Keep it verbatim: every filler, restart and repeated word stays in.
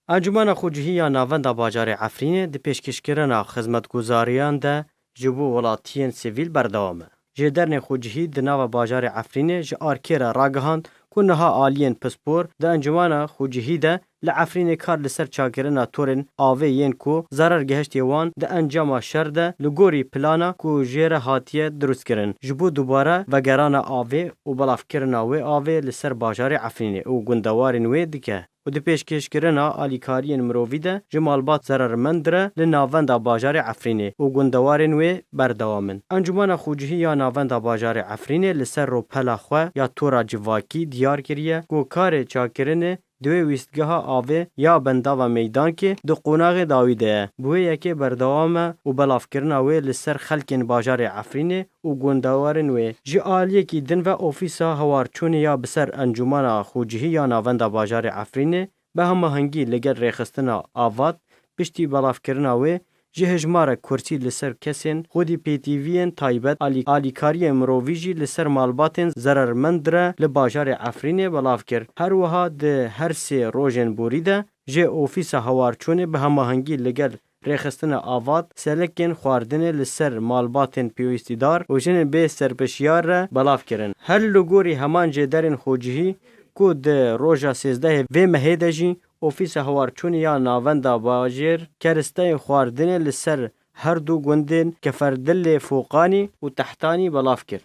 Encûmena Xwecihî ya Navenda Bajarê Efrînê di pêşkêşkirina xizmetguzariyan de ji bo welatiyên sivîl berdewam e. Jêdernê xwecihî di nava bajarê Efrînê ji arkê re ragihand ku niha aliyên pispor di encûmena xwecihî de li Efrînê kar li ser çakkirina torên avê yên ku zerar gehiştiye wan di encama şer de li gorî plana ku jê re hatiye dirustkirin ji bo dubare vegerana avê û belavkirina wê avê li ser bajarê Efrînê û gundewarên wê dike. Û di pêşkêşkirina alîkariyên mirovî de ji malbat zerarmend re li navenda bajarê Efrînê û gundewarên wê berdewam in. Encûmena Xwecihî ya Navenda Bajarê Efrînê li ser rûpela xwe ya tora civakî diyar kiriye ku karê çakirinê di wê wîstgeha avê ya Bendava Meydankê di qonaxê dawî de ye. Bi wê yekê berdewam e û belavkirina wê li ser xelkên bajarê Efrînê û gundewarên wê. Ji aliyekî din ve Ofîsa Hewarçûnê ya bi ser Encûmena Xwecihî ya Navenda Bajarê Efrînê bi hemahengî li gel rêxistina Avat piştî belavkirina wê ji hejmarek kursî li ser kesên xwedî pêtiviyên taybet alî-, alîkariyên mirovî jî li ser malbatên zerarmend re li bajarê Efrînê belav kir. Her wiha di her sê rojên borî de jê Ofîsa Hewarçûnê bi hemahengî li gel rêxistina Avat selekên xwardinê li ser malbatên pêwîstîdar û jinên bê serpişiyar re belav kirin. Her li gorî heman jêderên xwecihî ku di roja sêzdehê vê mehê de jî Ofîsa Hewarçûnê ya Navenda Bajêr keristeyên xwardinê li ser her du gundên Keferdilê Foqanî û Tehtanî belav kir.